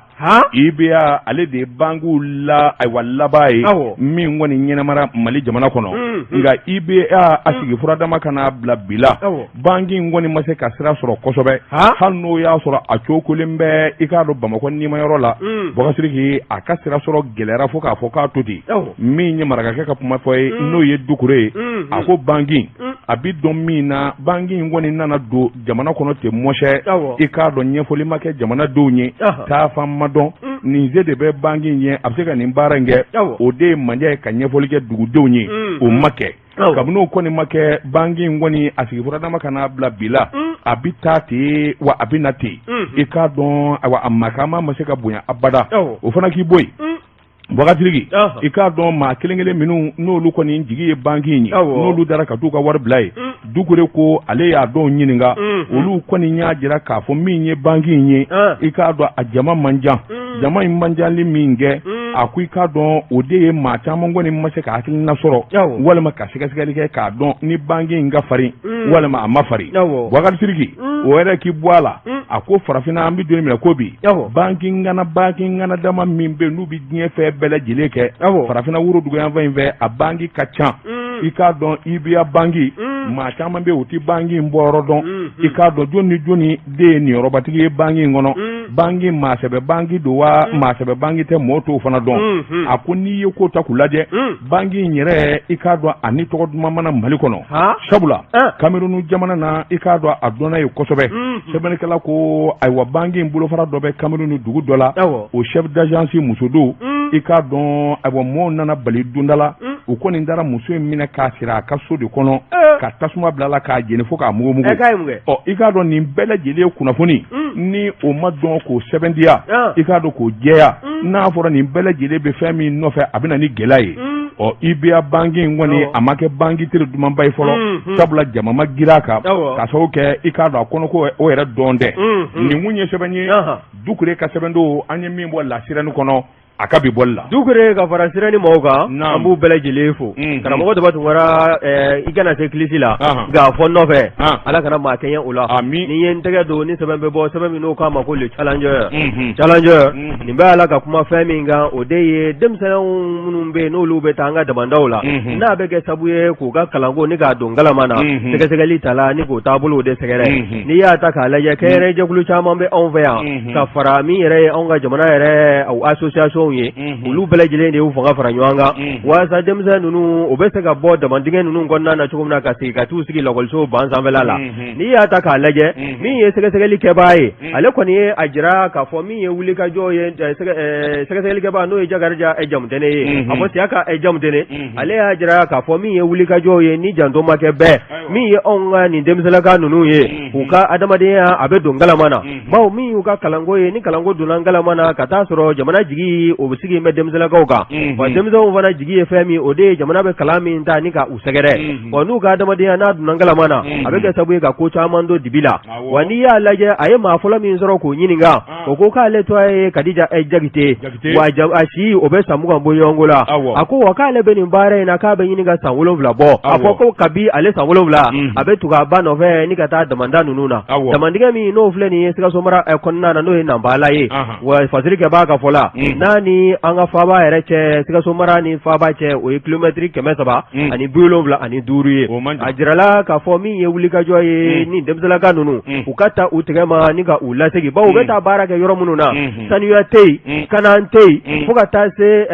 IBA, ale de ye bankiw la ayiwa laban ye min kɔni ɲɛnamara Mali jamana kɔnɔ. Nka IBA a sigi furadama ka n'a bila bi la, banki in kɔni ma se ka sira sɔrɔ kosɛbɛ, hali n'o y'a sɔrɔ a cokolen bɛ i k'a dɔn Bamakɔ nimayɔrɔ la. Bubakari Sidiki, a ka sira sɔrɔ gɛlɛyara fo k'a fɔ k'a to ten. Min ye marakakɛ ka kuma fɔ ye, n'o ye Dukure ye, a ko banki a bɛ dɔn min na, banki in kɔni nana don jamana kɔnɔ ten mɔsɛ, i k'a dɔn ɲɛfɔli ma kɛ jamanadenw ye, taafan ma dɔn, nin se de bɛ banki in ye, a bɛ se ka nin baara in kɛ, o de ye mandiya ye ka ɲɛfɔli kɛ dugudenw ye, o ma kɛ. Kabini o kɔni ma kɛ, banki in kɔni a sigi furadama ka n'a bila bi la, a bɛ taa ten wa a bɛ na ten, i k'a dɔn ayiwa a makama ma se ka bonya abada. O fana k'i bɔ yen. Bubakari Sidiki, i k'a dɔn maa kelen kelen minnu n'olu kɔni jigi ye banki in ye, n'olu dara ka t'u ka wari bila yen, Dukure ko ale y'a dɔw ɲininka, olu kɔni y'a jira k'a fɔ min ye banki in ye, i k'a dɔn a jama man jan. Jama in man janli min kɛ, a ko i k'a dɔn o de ye maa caman kɔni ma se ka hakilina sɔrɔ walima ka sɛgɛsɛgɛli kɛ k'a dɔn ni banki in ka farin walima a ma farin. Bubakari Sidiki, o yɛrɛ k'i bɔ a la, a ko farafinna an bɛ don min na ko bi, banki ŋana banki ŋana dama min bɛ n'u bɛ diɲɛ fɛn bɛɛ lajɛlen kɛ farafinna woroduguyanfan in fɛ, a banki ka ca. I k'a dɔn IBA banki, maa caman bɛ u tɛ banki in bɔyɔrɔ dɔn, i k'a dɔn jɔn ni jɔni de ye niyɔrɔbatigi ye banki in kɔnɔ, banki maasɛbɛ banki don wa maasɛbɛ banki tɛ, mɔɔ t'o fana dɔn. A ko n'i ye ko ta k'u lajɛ, banki in yɛrɛ, i k'a dɔn a ni tɔgɔ duman ma na Mali kɔnɔ, sabula Kamerun jamana na, i k'a dɔn a dɔnna yen kosɛbɛ. Sɛbɛnnikɛla ko ayiwa banki in bolofara dɔ bɛ Kamerun dugu dɔ la, o chef d'agence muso don. I k'a dɔn ayiwa mɔɔw nana bali donda la, u kɔni taara muso in minɛ k'a siri a ka so de kɔnɔ, ka tasuma bila a la k'a jeni fo k'a mugumugu. Ɔ i k'a dɔn nin bɛɛ lajɛlen ye kunnafoni ni o ma dɔn k'o sɛbɛntiya, i k'a dɔn k'o jɛya, n'a fɔra nin bɛɛ lajɛlen bɛ fɛn min nɔfɛ, a bɛ na ni gɛlɛya ye. Ɔ UBA banki in kɔni a ma kɛ banki teri dumanba ye fɔlɔ, sabula jama ma girin a kan ka sababu kɛ i k'a dɔn a kɔnɔko o yɛrɛ dɔn tɛ. Nin kun ye sɛbɛn ye, Dukure ka sɛbɛn don, an ye min bɔ La Sirène kɔnɔ a ka bi bɔli la. Dukure ka fara Sirène mɔgɔw kan, an b'u bɛɛ lajɛlen fo. Karamɔgɔ Daba Tunkara, i kana se kilisi la nka fɔ nɔfɛ, Ala kana maa kɛɲɛ o la. Ni ye n tɛgɛ don ni sɛbɛn bɛ bɔ, sɛbɛn min n'o k'a ma ko Le Challenger. Challenger nin bɛ ala ka kuma fɛn min kan, o de ye denmisɛnninw minnu bɛ yen n'olu bɛ taa an ka damandaw la, n'a bɛ kɛ sabu ye k'u ka kalanko ni k'a don galama na. Sɛgɛsɛgɛli ta la ni k'o taabolo de sɛgɛrɛ. N'i y'a ta k'a lajɛ, kɛnyɛrɛjɛkulu caman bɛ anw fɛ yan ka fara min yɛrɛ ye anw ka jamana yɛrɛ association ye, olu bɛɛ lajɛlen de y'u fanga fara ɲɔgɔn kan walasa denmisɛn ninnu u bɛ se ka bɔ damandingɛ ninnu kɔnɔna na cogo min na, ka segin ka t'u sigi lakɔliso ban sanfɛla la. N'i y'a ta k'a lajɛ, min ye sɛgɛsɛgɛli kɛbaa ye, ale kɔni ye a jira k'a fɔ min ye wulikajɔ ye, sɛgɛsɛgɛlikɛbaa n'o ye Jakarija Jamutɛnɛ ye, a fɔ Siyaka Jamutɛnɛ, ale y'a jira k'a fɔ min ye wulikajɔ ye, ni janto ma kɛ bɛɛ min ye anw ka nin denmisɛnlaka ninnu ye, u ka adamadenya a bɛ don galama na, bawo min y'u ka kalanko ye, ni kalanko donna galama na ka taa sɔrɔ jamana jigi o bɛ sigi bɛ denmisɛnlakaw kan. Wa denmisɛnw fana jigi ye fɛn min, o de ye jamana bɛ kalan min ta ni ka u sɛgɛrɛ. Wa n'u ka adamadenya n'a donna galama na, a bɛ kɛ sababu ye ka ko caman don dibi la. Wa n'i y'a lajɛ, a ye maa fɔlɔ min sɔrɔ k'o ɲininka, o ko k'ale tɔgɔ ye Kadija Jakite, wa a si o bɛ san 20 bɔɲɔgɔnko la. A ko wa k'ale bɛ nin baara in na k'a bɛ ɲini ka san 7 bɔ. A fɔ ko kabi ale san 7, a bɛ tugu a ba nɔfɛ ni ka taa damanda ninnu na, damandingɛ min n'o filɛ nin ye Sikaso mara kɔnɔna na, n'o ye Nanbala ye. Wa fasirikɛbaa ka fɔ la, n'a ni an ka faaba yɛrɛ cɛ, Sikaso mara ni faaba cɛ, o ye kilomɛtiri 375 ye. A jirala k'a fɔ min ye wulikajɔ ye, ni denmisɛnlaka ninnu u ka ta u tɛgɛ ma ni ka u lasegin, bawo u bɛ taa baara kɛ yɔrɔ minnu na, sanuya tɛ yen, kana tɛ yen, fo ka taa se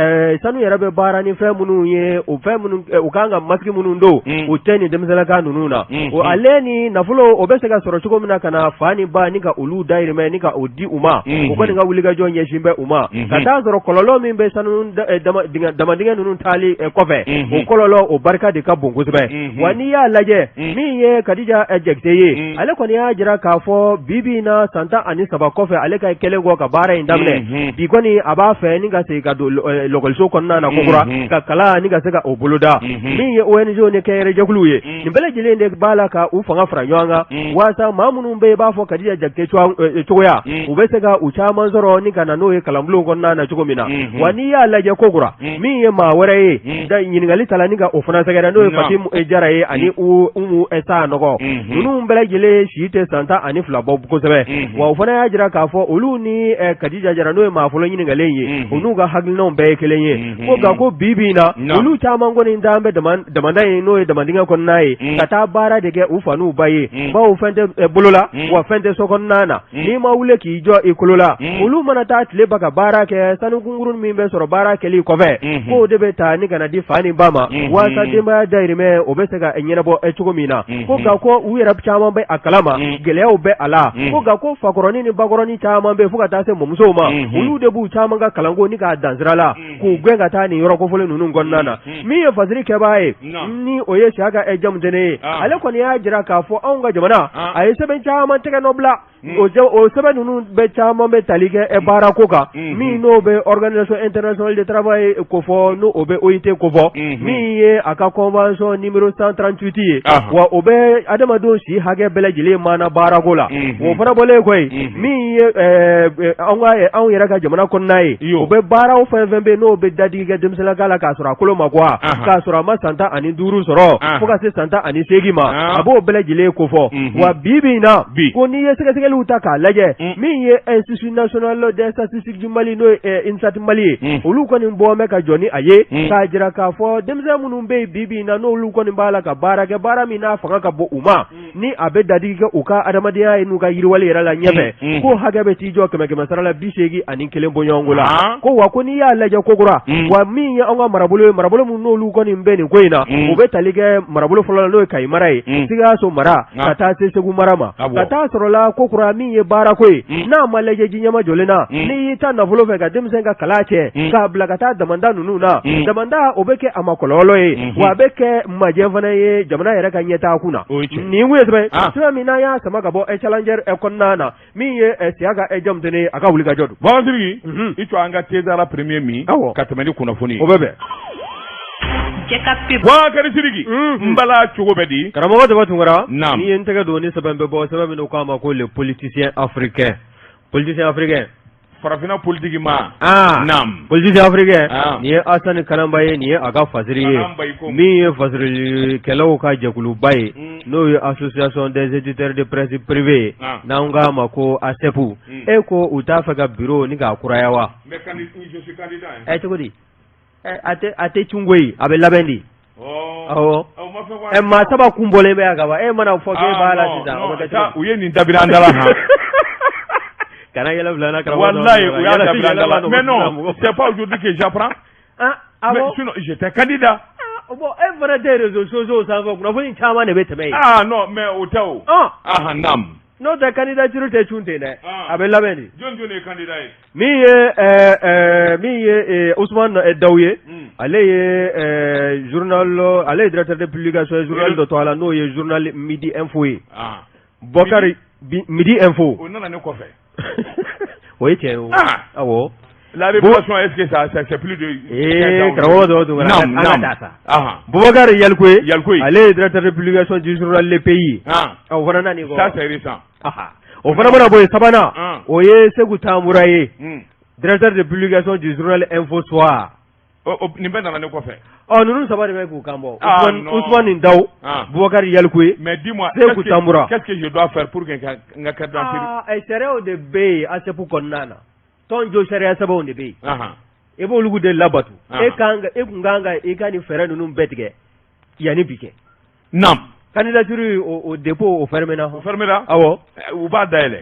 sanu yɛrɛ bɛ baara ni fɛn minnu ye, o fɛn minnu u kan ka masque minnu don, o tɛ nin denmisɛnlaka ninnu na. O ale ni nafolo o bɛ se ka sɔrɔ cogo min na ka na fa ni ba ni ka olu dayirimɛ ni ka o di u ma, u kɔni ka wulikajɔ ɲɛsin bɛ u ma. Ka taa sɔrɔ kɔlɔlɔ min bɛ sanu damandingɛ ninnu taali kɔfɛ, o kɔlɔlɔ o barika de ka bon kosɛbɛ. Wa n'i y'a lajɛ, min ye Kadija Jakite ye, ale kɔni y'a jira k'a fɔ bi bi in na, san 13 kɔfɛ, ale ka kɛlen kɔ ka baara in daminɛ, bi kɔni a b'a fɛ ni ka segin ka don lakɔliso kɔnɔna na kokura ka kalan ni ka se ka o boloda. Min ye ONG ni kɛnyɛrɛjɛkuluw ye, nin bɛɛ lajɛlen de b'a la ka u fanga fara ɲɔgɔn kan walasa maa minnu bɛ i b'a fɔ Kadija Jakite cogoya, u bɛ se ka u caman sɔrɔ ni ka na n'o ye kalanbulon kɔnɔna na cogo min na. Wa n'i y'a lajɛ kokura, min ye maa wɛrɛ ye da ɲininkali ta la ni ka o fana sɛgɛrɛ, n'o ye Fatimu Jara ye ani Umu Sanɔgɔ, ninnu bɛɛ lajɛlen si tɛ san 12 bɔ kosɛbɛ. Wa o fana y'a jira k'a fɔ olu ni Kadija Jara, n'o ye maa fɔlɔ ɲininkalen ye, u n'u ka hakilinaw bɛɛ ye kelen ye, ko nka ko bi bi in na, olu caman kɔni taa bɛ damanda in, n'o ye damandingɛ kɔnɔna ye, ka taa baara de kɛ u fa n'u ba ye, bawo fɛn tɛ bolo la, wa fɛn tɛ so kɔnɔna na. N'i ma wuli k'i jɔ i kolo la, olu mana taa tile ban ka baara kɛ, sanu kunkurun min bɛ sɔrɔ baara kɛli kɔfɛ, k'o de bɛ taa ni ka na di fa ni ba ma walasa denbaya dayirimɛ o bɛ se ka ɲɛnabɔ cogo min na. Ko nka ko u yɛrɛ caman bɛ a kalama gɛlɛyaw bɛ a la, ko nka ko fakɔrɔnin ni bakɔrɔnin caman bɛ, fo ka taa se mɔmusow ma, olu de b'u caman ka kalanko ni k'a dan sira la, k'u gɛn ka taa nin yɔrɔ kofɔlen ninnu kɔnɔna na. Min ye fasiri kɛbaa ye, ni o ye Siyaka Jamutɛnɛ ye, ale kɔni y'a jira k'a fɔ anw ka jamana a ye sɛbɛn caman tɛgɛ nɔ bila. O sɛbɛn ninnu bɛɛ caman bɛ tali kɛ baarako kan, min n'o bɛ Organisation internationale du travail kofɔ, n'o bɛ OIT kofɔ, min ye a ka convention numéro 138 ye, wa o bɛ adamadenw si hakɛ bɛɛ lajɛlen maana baarako la. O fana bɔlen kɔ yen, min ye anw yɛrɛ ka jamana kɔnɔna ye, o bɛ baaraw fɛn fɛn bɛ n'o bɛ dadigi kɛ denmisɛnlaka la k'a sɔrɔ a kolo ma kɔgɔ, k'a sɔrɔ a ma san 15 sɔrɔ fo ka se san 18 ma, a b'o bɛɛ lajɛlen kofɔ. Wa bi bi in na, ko n'i ye sɛgɛsɛgɛliw ta k'a lajɛ, min ye Institut national des statistiques du Mali, n'o ye INSTAT Mali ye, olu kɔni bɔ bɛ ka jɔ ni a ye k'a jira k'a fɔ denmisɛn minnu bɛ yen bi bi in na, n'olu kɔni b'a la ka baara kɛ, baara min n'a fanga ka bon u ma, ni a bɛ dadigi kɛ u ka adamadenya ye n'u ka yiriwali yɛrɛ la ɲɛfɛ, ko hakɛ bɛ t'i jɔ kɛmɛ kɛmɛ sara la 81 bɔɲɔgɔnko la. Ko wa ko n'i y'a lajɛ kokura, wa min ye anw ka marabolo ye, marabolo minnu n'olu kɔni bɛ nin ko in na, u bɛ tali kɛ marabolo fɔlɔ la, n'o ye Kayi mara ye, Sikaso mara, ka taa se Segu mara ma, ka taa sɔrɔ la kokura min ye baarako ye, n'a ma lajɛ ji ɲɛmajɔlen na, n'i y'i ta nafolo fɛ ka denmisɛn ka kalan cɛ k'a bila ka taa damanda ninnu na, damanda o bɛ kɛ a ma kɔlɔlɔ ye, wa a bɛ kɛ majɛ fana ye jamana yɛrɛ ka ɲɛtaa kun na. Nin kun ye sɛbɛn sɛbɛn min n'an y'a sama ka bɔ Challenger kɔnɔna na, min ye Siyaka Jamutɛnɛ a ka wulikajɔ don. Bakari, i to an ka thé da la premier min ka tɛmɛ ni kunnafoni ye. O bɛ bɛn. Bubakari Sidiki, n bala cogo bɛ di? Karamɔgɔ Daba Tunkara, n'i ye n tɛgɛ don ni sɛbɛn bɛ bɔ, sɛbɛn min k'a ma ko le politicien africain, politicien africain. Farafinna politiki ma. Aa, politicien africain, nin ye Asani Kananba ye, nin ye a ka fasiri ye, min ye fasirilikɛlaw ka jɛkuluba ye, n'o ye association des éditeurs de presse privée ye, n'an k'a ma ko ASEP. E ko u t'a fɛ ka bureau ni k'a kuraya wa? Ɛ, cogo di? A tɛ cun koyi, a bɛ labɛn di. Awɔ, ɛ, maa saba kun bɔlen bɛ yan ka ban. E mana fɔ k'e b'a la sisan, o bɛ kɛ cogo di? U ye nin dabiri an da la han. Kana yɛlɛ bila n na, karamɔgɔ. Wallahi, u y'a dabiri an da la, mais non, c'est pas aujourd'hui que j'apprends. Ah, ah. Mais sinon j'étais candidat. Bon, e fana tɛ réseaux sociaux sanfɛ, kunnafoni caman de bɛ tɛmɛ yen. Ah non, mais o tɛ o. Ah, naam. N'o tɛ, candidature tɛ cun ten dɛ, a bɛ labɛn de. Jɔn jɔn de ye candidat ye? Min ye Ousmane Daw ye, ale ye journal, ale ye directeur de publication ye journal dɔ tɔgɔ la, n'o ye journal Midi Info ye. Bɔkari, Midi Info. O nana ne kɔfɛ. O ye tiɲɛ ye o. Awɔ. La révélation, est-ce que ça c'est plus de Ee, karamɔgɔ dɔw tun an ka taa sa. Boubacar Yalikoye. Yalikoye. Ale ye directeur de publication du journal Le Pays. O fana nani kɔ. Ça, c'est récent. O fana mana bɔ yen, sabanan, o ye Segu Tamura ye, directeur de publication du journal Info Soir. Nin bɛɛ nana ne kɔfɛ. Ɔ, ninnu saba de bɛ k'u kan bɔ. Ousmane Daw, Boubacar Yalikoye. Mais dis-moi, Segu Tamura. Qu'est-ce que je dois faire pour que n ka carte d'identité? Ah, sariyaw de bɛ yen ASEP kɔnɔna na. Tɔn jo sariya sɛbɛnw de bɛ yen. I b'olu de labatu. E kan e kun kan ka i ka nin fɛɛrɛ ninnu bɛɛ tigɛ yanni bi kɛ. Naam. Candidature, o dépôt, o fermé na. O fermé na. Awɔ. U b'a dayɛlɛ.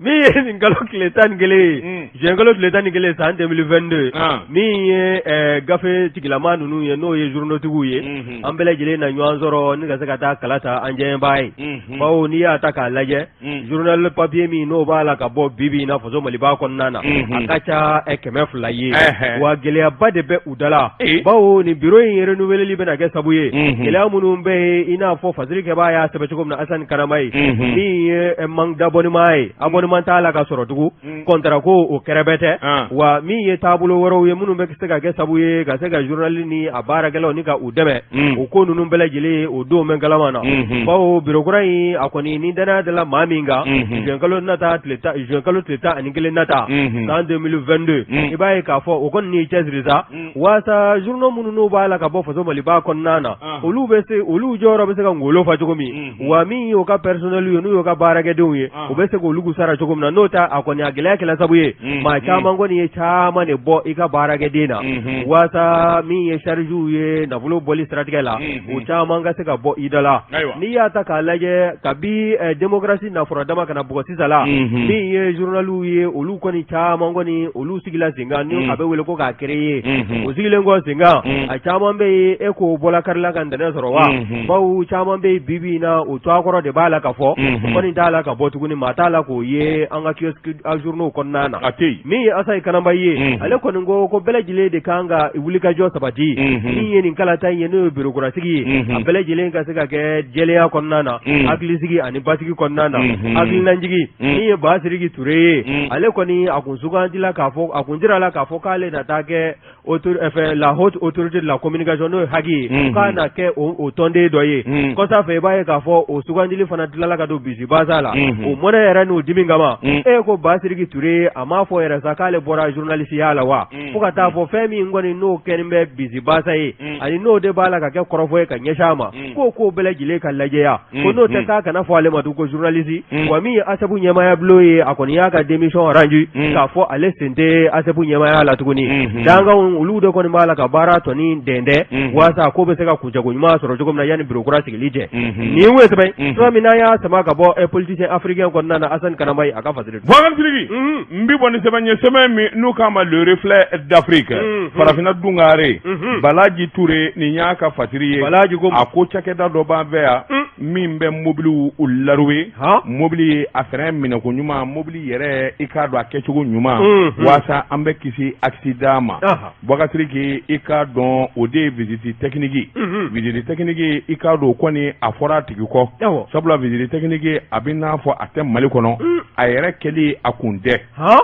Min ye nin kalo tile 11 ye, juin kalo tile 11 san 2022, min ye gafe tigilama ninnu ye, n'o ye journaux ye, an bɛɛ lajɛlen na ɲɔgɔn sɔrɔ ni ka se ka taa kala ta an jɛba ye. Bawo n'i y'a ta k'a lajɛ, journal papier min n'o b'a la ka bɔ bi bi in na faso Maliba kɔnɔna na, a ka ca 200 ye. Wa gɛlɛyaba de bɛ u da la, bawo nin bureau in renouveleli bɛna kɛ sabu ye gɛlɛya minnu bɛ yen, i n'a fɔ fasirikɛbaa y'a sɛbɛn cogo min na, Asani Karama ye, min ye manque d'abonnement ye, abonnement t'a la ka sɔrɔ tugun, contrat ko o kɛrɛbɛ tɛ. Wa min ye taabolo wɛrɛw ye minnu bɛ se ka kɛ sabu ye ka se ka journal ni a baarakɛlaw ni ka u dɛmɛ, o ko ninnu bɛɛ lajɛlen, o don bɛ kalama na. Bawo bureau kura in, a kɔni ni danaya dala maa min kan, juin kalo nata tile tan, juin kalo tile 11 nata san 2022, i b'a ye k'a fɔ o kɔni n'i cɛsiri sa, waasa journaux minnu n'u b'a la ka bɔ faso Maliba kɔnɔna na, olu bɛ se, olu jɔyɔrɔ bɛ se ka ngolo fa cogo min, wa min y'o ka personnel ye, n'u y'o ka baarakɛdenw ye, u bɛ se k'olu sara cogo min na. N'o tɛ, a kɔni a gɛlɛya kɛla sabu ye maa caman kɔni ye caman de bɔ i ka baarakɛden na, waasa min ye chargew ye nafolo bɔli siratigɛ la, o caman ka se ka bɔ i da la. N'i y'a ta k'a lajɛ, kabi démocratie nafɔrɔ dama ka na bugɔ sisan la, min ye journaliw ye, olu kɔni caman kɔni olu sigila sen kan, ni a bɛ wele ko k'a créer. O sigilen kɔ sen kan, a caman bɛ yen, e k'o bɔla karila ka ntɛnɛn sɔrɔ wa? Bawo caman bɛ yen bi bi in na, o to a kɔrɔ de b'a la ka fɔ, o kɔni t'a la ka bɔ tuguni, maa t'a la k'o ye an ka kiosque à journaux kɔnɔna na. A tɛ yen. Min ye Asayi Kananba ye, ale kɔni ko ko bɛɛ lajɛlen de kan ka wulikajɔ sabati. Min ye nin kalata in ye, n'o ye bureau kurasigi ye, a bɛɛ lajɛlen ka se ka kɛ jɛlenya kɔnɔna na, hakilisigi ani basigi kɔnɔna na. Hakilinajigi, min ye Basiriki Ture ye, ale kɔni a kun sugandila k'a fɔ, a kun jirala k'a fɔ k'ale na taa kɛ la haute autorité de la communication, n'o ye HAC ye, k'a na kɛ o tɔnden dɔ ye. Kɔsa fɛ, i b'a ye k'a fɔ o sugandili fana tilala ka don bisibasa la, o mɔnɛ yɛrɛ n'o dimi kama. E ko Basiriki Ture, a m'a fɔ yɛrɛ sa k'ale bɔra journaliste la wa? Fo ka taa fɔ fɛn min kɔni n'o kɛlen bɛ bisibasa ye, ani n'o de b'a la ka kɛ kɔrɔfɔ ye ka ɲɛsin a ma, k'o bɛɛ lajɛlen ka lajɛya, ko n'o tɛ, k'a kana fɔ ale ma tugun ko journaliste. Wa min ye ASEP ɲɛmaaya bulon ye, a kɔni y'a ka démission rendu, k'a fɔ ale sen tɛ ASEP ɲɛmaaya la tuguni. Dankanw, olu de kɔni b'a la ka baara tɔni dɛndɛn, waasa ko bɛ se ka kuncɛko ɲuman sɔrɔ cogo min na yanni bureau kura sigili cɛ. Nin ye sɛbɛn sɛbɛn min n'an y'a sama ka bɔ politicien africain kɔnɔna na, Asani Kananba a ka fasiri. Boubacar Sidiki, n bi bɔ ni sɛbɛn ye, sɛbɛn min n'u k'a ma Le Reflet d'Afrique, farafinna dungare. Balaji Ture, nin y'a ka fasiri ye. Balaji ko a ko cakɛda dɔ b'an fɛ yan. Min bɛ mobiliw u laruwe, mobili a frein minɛko ɲuman, mobili yɛrɛ i k'a dɔn a kɛcogo ɲuman, waasa an bɛ kisi accident ma. Bubakari Sidiki, i k'a dɔn o de ye visite technique. Visite technique, i k'a dɔn o kɔni a fɔra a tigi kɔ, sabula visite technique a bɛ n'a fɔ a tɛ Mali kɔnɔ, a yɛrɛ kɛli a kun tɛ.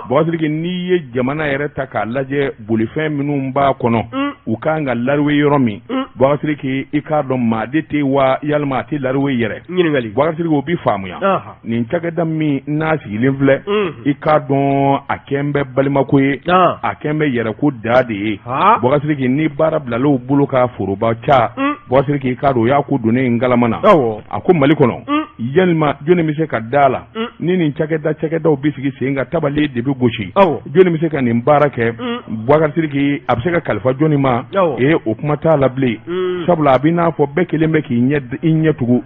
Bubakari Sidiki, n'i ye jamana yɛrɛ ta k'a lajɛ, bolifɛn minnu b'a kɔnɔ, u kan ka laruwe yɔrɔ min, Bubakari Sidiki, i k'a dɔn maa de tɛ wa yalima a tɛ laruwe yɛrɛ. Ɲininkali. Bubakari Sidiki, o bɛ faamuya. Nin cakɛda min n'a sigilen filɛ, i k'a dɔn a kɛn bɛ balimako ye, a kɛn bɛ yɛrɛko da de ye. Bubakari Sidiki, ni baara bilala u bolo ka foroba ca, Bubakari Sidiki, i k'a dɔn o y'a ko donnen ye ngalama na. A ko Mali kɔnɔ, yalima jɔnni bɛ se ka da la ni nin cakɛdaw bɛ sigi sen kan, tabali de bɛ gosi, jɔnni bɛ se ka nin baara kɛ? Bubakari Sidiki, a bɛ se ka kalifa jɔnni ma? Ee, o kuma t'a la bilen, sabula a bɛ n'a fɔ bɛɛ kelen bɛ k'i ɲɛ tugu.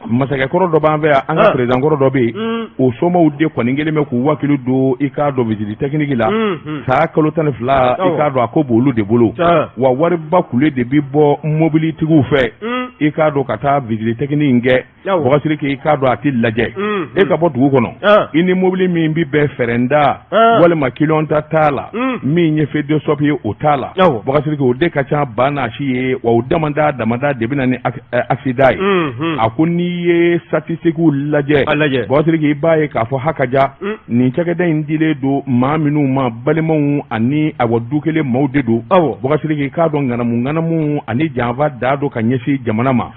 Masakɛkɔrɔ dɔ b'an fɛ yan, an ka président kɔrɔ dɔ bɛ yen, o somaw de kɔni kelen bɛ k'u wakili don, i k'a dɔn visite technique la, san kalo 12, i k'a dɔn a ko b'olu de bolo. Wa wariba kule de bɛ bɔ mobilitigiw fɛ, i k'a dɔn ka taa visite technique in kɛ. Bubakari Sidiki, i k'a dɔn a tɛ lajɛ. E ka bɔ dugu kɔnɔ, i ni mobili min bɛ bɛn frein da walima clignotants t'a la, min ye feu de stop ye, o t'a la, Bubakari Sidiki, o de ka ca ba n'a si ye. Wa o damada damada de bɛ na ni accident ye. A ko n'i ye statistiques lajɛ, Bubakari Sidiki, i b'a ye k'a fɔ hakaja nin cakɛda in dilen don maa minnu ma, balimaw ani awa du kelen maaw de don. Bubakari Sidiki, i k'a dɔn ŋanamu ŋanamu ani janfa da don ka ɲɛsin jamana ma.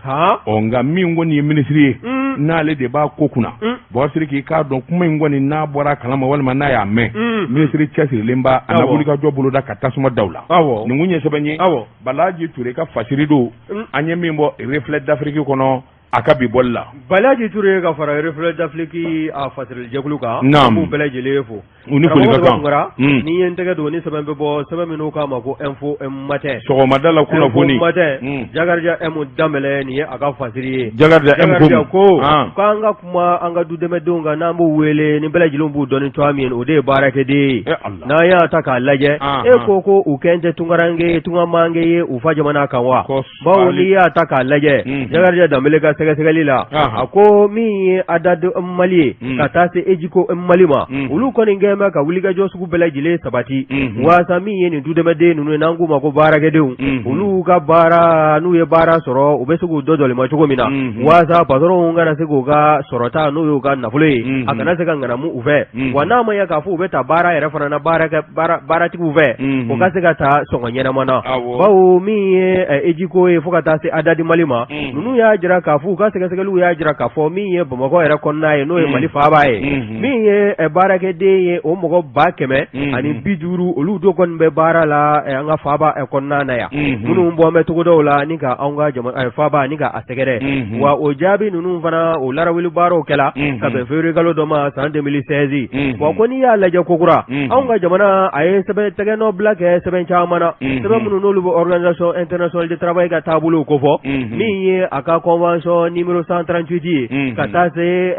Ɔ nka min kɔni ye minisiri ye, n'ale de b'a ko kunna, Bubakari Sidiki, i k'a dɔn kuma in kɔni n'a bɔra a kalama walima n'a y'a mɛn, minisiri cɛsirilen b'a a na wulikajɔ boloda ka tasuma da u la. Nin kun ye sɛbɛn ye, Balaji Ture ka fasiri don, an ye min bɔ Reflet d'Afrique kɔnɔ a ka bi bɔli la. Balaji Ture ka fara Reflet d'Afrique a fasirilijɛkulu kan, an b'u bɛɛ lajɛlen fo. U ni foli ka kan. Ni ye n tɛgɛ don ni sɛbɛn bɛ bɔ, sɛbɛn min n'u k'a ma ko Info Matin, sɔgɔmada la kunnafoni. Info Matin, Jakarija M Danbɛlɛ, nin ye a ka fasiri ye. Jakarija M ko k'an ka kuma an ka du dɛmɛdenw kan, n'an b'u wele ni bɛɛ lajɛlen b'u dɔn ni tɔgɔ min ye, o de ye baarakɛden ye. N'an y'a ta k'a lajɛ, e ko u kɛn tɛ tunkaranke tungamanke ye u fa jamana kan wa? Bawo n'i y'a ta k'a lajɛ, Jakarija Danbɛlɛ ka sɛgɛsɛgɛli la, a ko min ye ADAD Mali ye ka taa se EGICO Mali ma, olu kɔni kɛlen bɛ ka wulikajɔ sugu bɛɛ lajɛlen sabati waasa min ye nin dudɛmɛden ninnu ye, n'an k'u ma ko baarakɛdenw, olu ka baara, n'u ye baara sɔrɔ, u bɛ se k'u dɔ jɔlima cogo min na, waasa patɔrɔnw kana se k'u ka sɔrɔta, n'o y'u ka nafolo ye, a kana se ka ŋanamu u fɛ. Wa n'a ma ɲɛ k'a fɔ u bɛ taa baara yɛrɛ fana na baaratigiw fɛ, o ka se ka taa sɔngɔ ɲɛnama na. Bawo min ye EGICO ye fo ka taa se ADAD Mali ma, ninnu y'a jira k'a fɔ u ka sɛgɛsɛgɛliw y'a jira k'a fɔ min ye Bamakɔ yɛrɛ kɔnɔna ye, n'o ye Mali faaba ye, min ye baarakɛden ye, o mɔgɔ 150,000, olu do kɔni bɛ baara la an ka faaba kɔnɔna na yan, minnu bɔ bɛ togodaw la ni ka anw ka faaba ni ka a sɛgɛrɛ. Wa o jaabi ninnu fana, o larawuli baaraw kɛla ka bɛn février kalo dɔ ma san 2016. Wa ko n'i y'a lajɛ kokura, anw ka jamana a ye sɛbɛn tɛgɛnɔ bila kɛ sɛbɛn caman na, sɛbɛn minnu n'olu bɛ organisation internationale du travail ka taabolow kofɔ, min ye a ka convention numéro 138 ye, ka taa se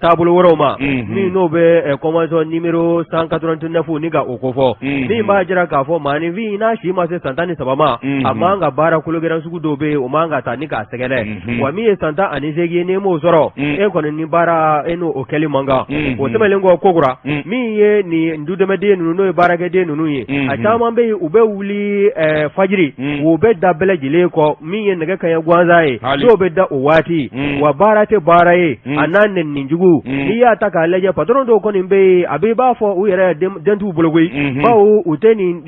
taabolo wɛrɛw ma, min n'o bɛ convention numéro 189 ni ka o kofɔ, min b'a jira k'a fɔ maaninfin n'a si ma se san 13 ma, a man ka baara kologɛlɛn sugu dɔw bɛ yen, o man ka ta ni k'a sɛgɛrɛ. Wa min ye san 18 ye, n'i m'o sɔrɔ, e kɔni ni baara e n'o kɛli man kan. O tɛmɛnen kɔ kokura, min ye nin dudɛmɛden ninnu, n'o ye baarakɛden ninnu ye, a caman bɛ yen, u bɛ wuli fajiri, u bɛ da bɛɛ lajɛlen kɔ, min ye nɛgɛ kanɲɛ gansan ye, n'o bɛ da o waati. Wa baara tɛ baara ye, a n'a nɛnini jugu. N'i y'a ta k'a lajɛ, patɔrɔn dɔw kɔni bɛ yen, a bɛ i b'a fɔ u yɛrɛ den t'u bolo koyi, bawo u tɛ nin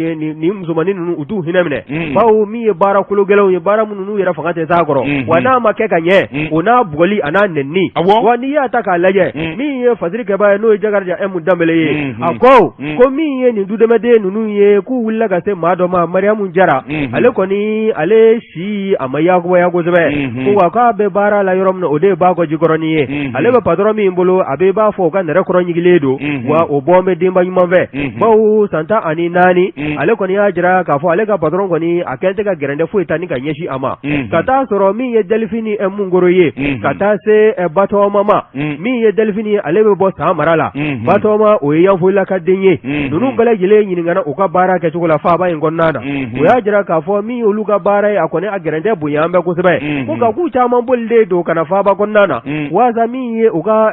musomannin ninnu, u t'u hinɛ minɛ, bawo min ye baara kologɛlɛnw ye, baara minnu n'u yɛrɛ fanga tɛ s'a kɔrɔ, wa n'a ma kɛ ka ɲɛ, o n'a bugɔli a n'a nɛnini. Wa n'i y'a ta k'a lajɛ, min ye fasiri kɛbaa ye, n'o ye Jakarija M Danbɛlɛ ye, a ko ko min ye nin dudɛmɛden ninnu ye, k'u wulila ka se maa dɔ ma, Mariyamu Jara. Ale kɔni, ale si a ma yakubaya kosɛbɛ, ko wa k'a bɛ baara la yɔrɔ min na, o de ye Bakɔ Jikɔrɔni ye. Ale bɛ patɔrɔn min bolo, a bɛ i b'a fɔ u ka nɛrɛ kɔrɔ ɲigilen den don, wa o bɔlen bɛ denba ɲuman fɛ, bawo san 14, ale kɔni y'a jira k'a fɔ ale ka patron kɔni a kɛlen tɛ ka gɛrɛntɛ foyi ta ni ka ɲɛsin a ma, ka taa sɔrɔ min ye Delphine Mungoro ye, ka taa se Batɔma ma. Min ye Delphine ye, ale bɛ bɔ San mara la. Batɔma, o ye Yanfolila ka den ye. Ninnu bɛɛ lajɛlen ɲininkana u ka baara kɛcogo la faaba in kɔnɔna na. U y'a jira k'a fɔ min olu ka baara ye, a kɔni a gɛrɛntɛ bonya bɛ kosɛbɛ, ko nka k'u caman bolilen don ka na faaba kɔnɔna na, walasa min ye u ka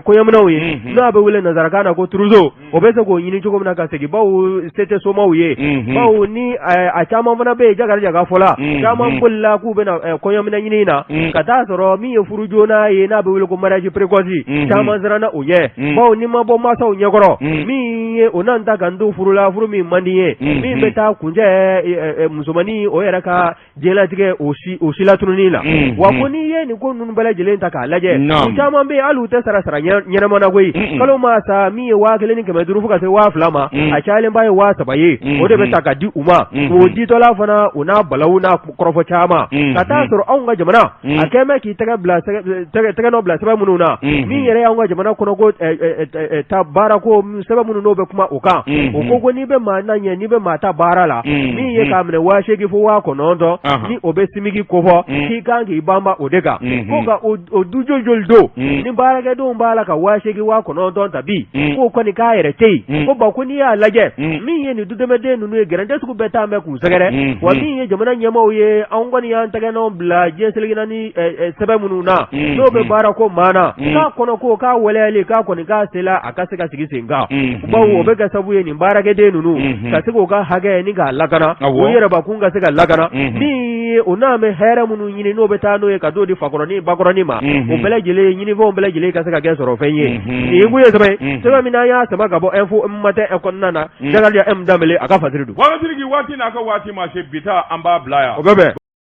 kɔɲɔminɛnw ye, n'a bɛ wele nansarakan na ko trousseau, o bɛ se k'o ɲini cogo min na ka segin, bawo se tɛ somaw ye. Bawo ni a caman fana bɛ yen, Jakarija ka fɔ la, caman bolila k'u bɛna kɔɲɔminɛn ɲini na, ka taa sɔrɔ min ye furu joona ye, n'a bɛ wele ko mariage précoce, caman siranna o ɲɛ, bawo n'i ma bɔ mansaw ɲɛkɔrɔ, min ye o na ta ka n don furu la, furu min man di ye, min bɛ taa kuncɛ musomannin o yɛrɛ ka diɲɛlatigɛ o si o silatununi la. Wa ko n'i ye nin ko ninnu bɛɛ lajɛlen ta k'a lajɛ, u caman bɛ yen, hali u tɛ sara ɲɛnama na koyi. Kalo maa sa min ye 1500 fo ka se 2000 ma, a cayalenba ye 3000 ye, o de bɛ ta ka di u ma. O ditɔla fana, u n'a balawu n'a kɔrɔfɔ caman, ka taa sɔrɔ anw ka jamana a kɛlen bɛ k'i tɛgɛ bila tɛgɛ nɔ bila sɛbɛn minnu na, min yɛrɛ y'anw ka jamana kɔnɔ ko ta baara ko sɛbɛn minnu n'o bɛ kuma o kan, o ko ko n'i bɛ maa na ɲɛ, n'i bɛ maa ta baara la, min ye k'a minɛ 8000 fo 9000, ni o bɛ SMIG kofɔ, k'i kan k'i banba o de kan. Ko nka o du joli joli don ni baarakɛdenw b'a la ka 8000 9000 ta bi, k'o kɔni k'a yɛrɛ tɛ yen. Ko bon, ko n'i y'a lajɛ, min ye nin dudɛmɛden ninnu ye, gɛrɛntɛ sugu bɛɛ taa bɛ k'u sɛgɛrɛ. Wa min ye jamana ɲɛmaaw ye, anw kɔni y'an tɛgɛ nɔ bila diɲɛ seleke naani sɛbɛn minnu na, n'o bɛ baara ko maa na, k'a kɔnɔ ko k'a waleyali k'a kɔni k'a sela a ka se ka sigi sen kan, bawo o bɛ kɛ sababu ye nin baarakɛden ninnu ka se k'u ka hakɛ ni k'a lakana, u yɛrɛbakun ka se ka lakana. Min ye o n'a bɛ hɛrɛ minnu ɲini, n'o bɛ taa n'o ye ka t'o di fakɔrɔnin bakɔrɔnin ma, o bɛɛ lajɛlen ɲinifɛnw bɛɛ lajɛlen ka se ka kɛ sɔrɔfɛn ye. Nin kun ye sɛbɛn sɛbɛn min n'an y'a sama ka bɔ Info Matin kɔnɔna na. Jakarija M Danbele a ka fasiri don. Sidiki, waati n'a ka waati ma se, bi ta an b'a bila yan. O bɛ bɛn.